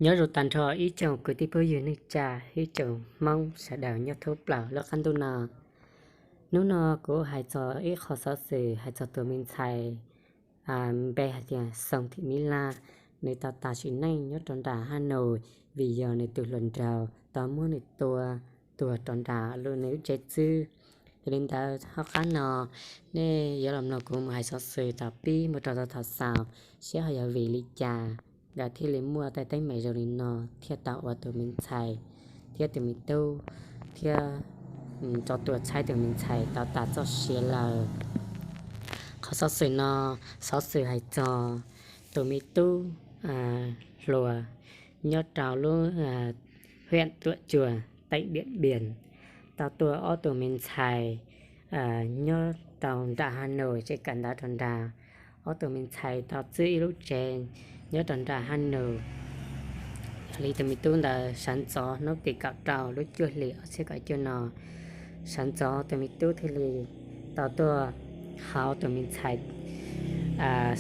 Nyob zoo tag nrho ib tsoom kwv tij phooj ywg neej tsa, ib tsoom Hmoob sawv daws nyob thoob plaws lub qab ntuj no. Hnub no kuv hais txog ib qho xov xwm hais txog tus me ntxhais npe hais tias Xoo Thim Mib Laj, nws tau tas sim neej nyob rau nram Haj Nus vim yog nws tus hluas nraug tau muab nws tua tuag rau nram nws lub tsev txwb. Yog li ntawd, hauv qab no nej yuav los mloog kuv mus hais xov xwm thaum pib mus rau thaum xaus, saib ho yog vim li cas nkawd thiaj li muaj tej teeb meem zoo li no, thiaj tau ua tus me ntxhais thiab tus me tub thiab tso tua tshaib tus me ntxhais tau tas txoj sia lawm. Qhov xov xwm no, xov xwm hais txog tus me tub hluas nyob rau lub hiam Tuam Cuas teem Diam Npias tau tua ob tug me ntxhais nyob rau nram Haj Nus, tsev kawm ntawv rau nram. Ob tug me ntxhais tau txwb ib lub tsev nyob rau nram Haj Nus. Yog li tus me tub ntawd sawv ntxov hnub tim kaum rau lub cuaj hlis ob txhiab kaum cuaj no, sawv ntxov tus me tub thiaj li tau tuaj hauv tus me ntxhais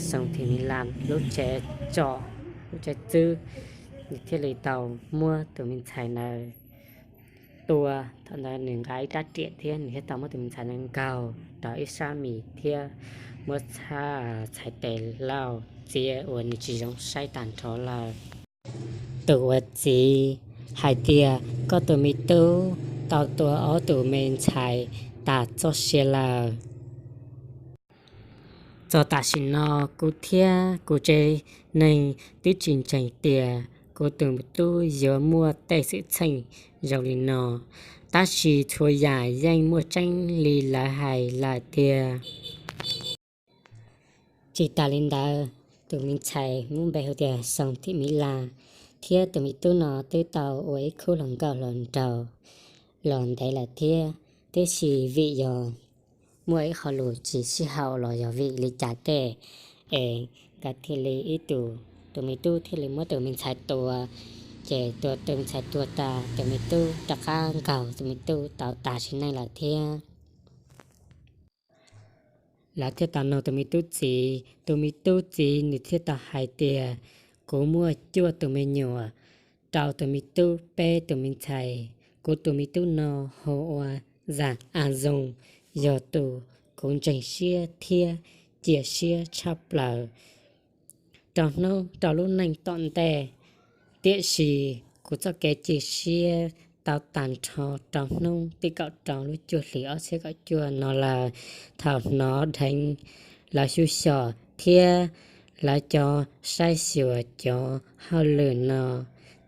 Xoo Thim Mib Laj lub tsev tsom, lub tsev txwb, nws thiaj li tau muab tus me ntxhais ntawd tua. Thaum ntawd nws nqa ib rab riam thiab nws thiaj tau muab tus me ntxhais ntawd nkaug rau ib sab mis thiab muab txhais tes lauj txiav uas nws tsis zoo saib tag nrho lawm. Tus ua txiv hais tias koj tus me tub tau tua ob tug me ntxhais tas txoj sia lawm. Txog tam sim no kuv thiab kuv tsev neeg twb tsis ntseeg tias kuv tus tub yuav muaj tej xwm txheej zoo li no, tab sis txhua yam yeej muaj tseeb li lawv hais lawm tiag. Tsis tas li ntawd, tus me ntxhais muab npe hu tias Xoo Thim Mib Laj thiab tus me tub no twb tau ua ib khub hluas nkauj hluas nraug los ntev lawm thiab, tiam sis vim yog muaj ib qho lus tsis sib haum los yog vim li cas tej es nkawd thiaj li ib tus, tus me tub thiaj li muab tus me ntxhais tua, ces tua tus me ntxhais tuag tas tus me tub rov qab nkaug tus me tub tau tas sim neej lawm thiab. Lawv thiaj tau nug tus me tub txiv, tus me tub txiv nws thiaj tau hais tias kuv muaj cuaj tus me nyuam, rau tus me tub peb tus me ntxhais. Kuv tus me tub no hu ua Zam A Zoo, yog tus kuv ntseeg siab thiab cia siab tshaj plaws rau hnub rau lub neej tom ntej. Tiam sis kuv txoj kev cia siab tau tag nrho rau hnub tim kaum rau lub cuaj hlis ob txhiab kaum cuaj no lawm, thaum hnov dheev lawv xyuj xyom thiab lawv cov saib xyuas cov hauj lwm no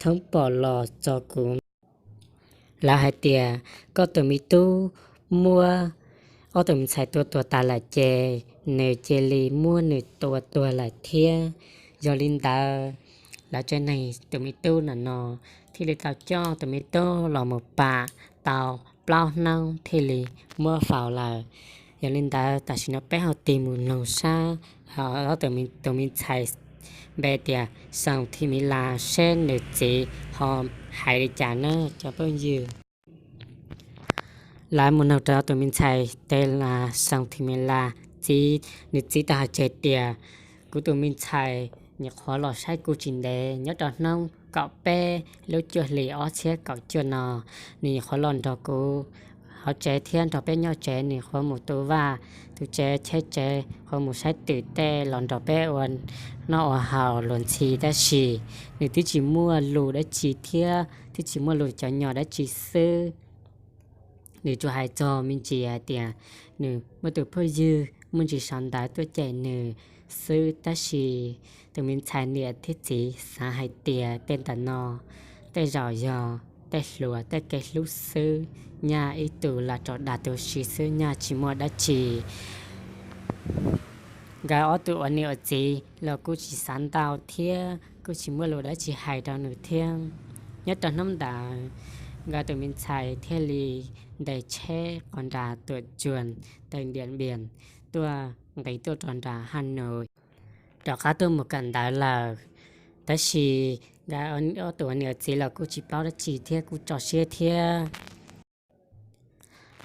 thoob pom los txog kuv. Lawv hais tias koj tus me tub muab ob tug me ntxhais tua tuag tas lawm ces nws cia li muab nws tua tuag lawm thiab. Yog li ntawd, lawv tsev neeg tus me tub no no thiaj li tau coj tus me tub los mus pam tau plaub hnub thiaj li muab faus lawm. Yog li ntawd, tam sim no peb ho tig mus noog sab tus me ntxhais npe tias Xoo Thim Mib Laj seb nws txiv ho hais li cas na cov phooj ywg. Lawv mus noog rau tus me ntxhais tes Xoo Thim Mib Laj txiv, nws txiv tau hais tseg tias, kuv tus me ntxhais nyuam qhuav los saib kuv tsis ntev, nyob rau hnub kaum peb lub cuaj hlis ob txhiab kaum cuaj no, nws nyuam qhuav los nrog kuv hauv tsev thiab nrog peb nyob tsev, nws nyuam qhuav mus tu vaj tu tsev cheb tsev, qhuav mus saib twm tej los nrog peb ua noj ua haus luag ntxhi, tab sis nws twb tsis muaj lus dab tsi thiab twb tsis muaj lus cov nyom dab tsi xwb. Nws tsuas hais txog me ntsis hais tias nws muaj tus phooj ywg muaj ntsis sau ntawv tuaj cem nws xwb, tab sis tus me ntxhais niam thiab txiv xav hais tias tej ntawm no tej zaum yog tej hluas tej kev hlub xwb, nyaj ib tug lam rau dag tus si xwb, nyaj tsis muaj dab tsi. Nkawd ob tug ua niam ua txiv los kuj tsis xav ntau thiab kuj tsis muaj lus dab tsi hais rau nws thiab. Nyob rau hnub ntawd, nkawd tus me ntxhais thiaj li ntes tsheb qos nras tuam cuas tawm ntiam npias tuaj nqis tuaj rau nram Haj Nus, rov qab tuaj mus kawm ntawv lawm. Tab sis nkawd ob tug ua niam ua txiv los kuj tsis paub dab tsi thiab kuj tso siab thiab.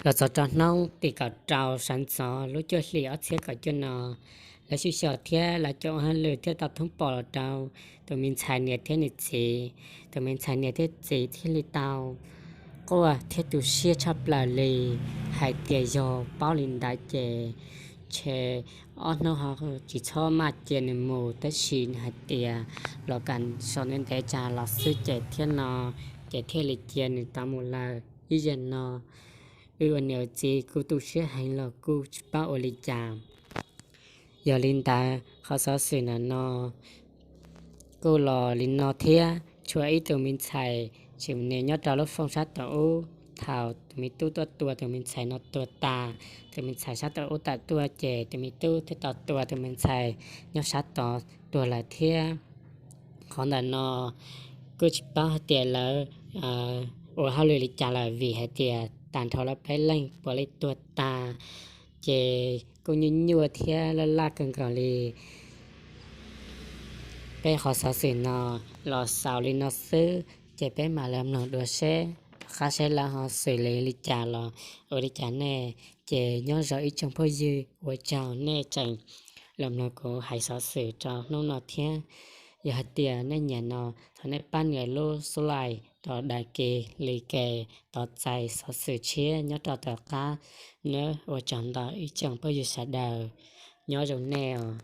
Los txog rau hnub tim kaum rau sawv ntxov lub cuaj hlis ob txhiab kaum cuaj no, Lawv xyuj xyom thiab lawv cov ua hauj lwm thiaj tau thoob pom los rau tus me ntxhais niam thiab nws txiv. Tus me ntxhais niam thiab txiv thiaj li tau quaj thiab tu siab tshaj plaws li, hais tias yog paub li ntawd ces ntshe ob hnub ho tsis txhob maj cia nws mus, tab sis nws hais tias los kam sau ntev ntev tsam los xwb ces thiab no, ces thiaj li cia nws tau mus lawm. Ib zaug no wb ua niam ua txiv kuj tu siab heev los kuj tsis paub ua li cas. Yog li ntawd qhov xov xwm ntawm no kuj los li no thiab. Tshuav ib tug me ntxhais tseem nias nyob rau lub fooj sab tod ub, thaum tus me tub tuaj tua tus me ntxhais no tuag tas, tus me ntxhais sab tod ub tawm tuaj ces tus me tub thiaj tau tua tus me ntxhais nyob sab tod tuag lawm thiab. Qhov ntawm no kuj tsis paub hais tias lawv ua hauj lwm li cas lawm, vim hais tias tag nrho lawv peb leeg puav leej tuag tas, ces kuj nyuaj nyuaj thiab laj laj kawg nkaus li. Peb qhov xov xwm no los xaus li no xwb, ces peb mam li mloog dua seb rov qab seb lawv ho xwm li li cas los ua li cas nej. Ces nyob zoo ib tsoom phooj ywg, ua tsaug nej tseem los mloog kuv hais xov xwm rau hnub no thiab. Yog hais tias nej nyiam no, thov nej pab nias lub subscribe, tos đăng ký, like, tos txais xov xwm tshiab nyob rau tom qab nawb. Ua tsaug ntau ib tsoom phooj ywg sawv daws, nyob zoo nej os.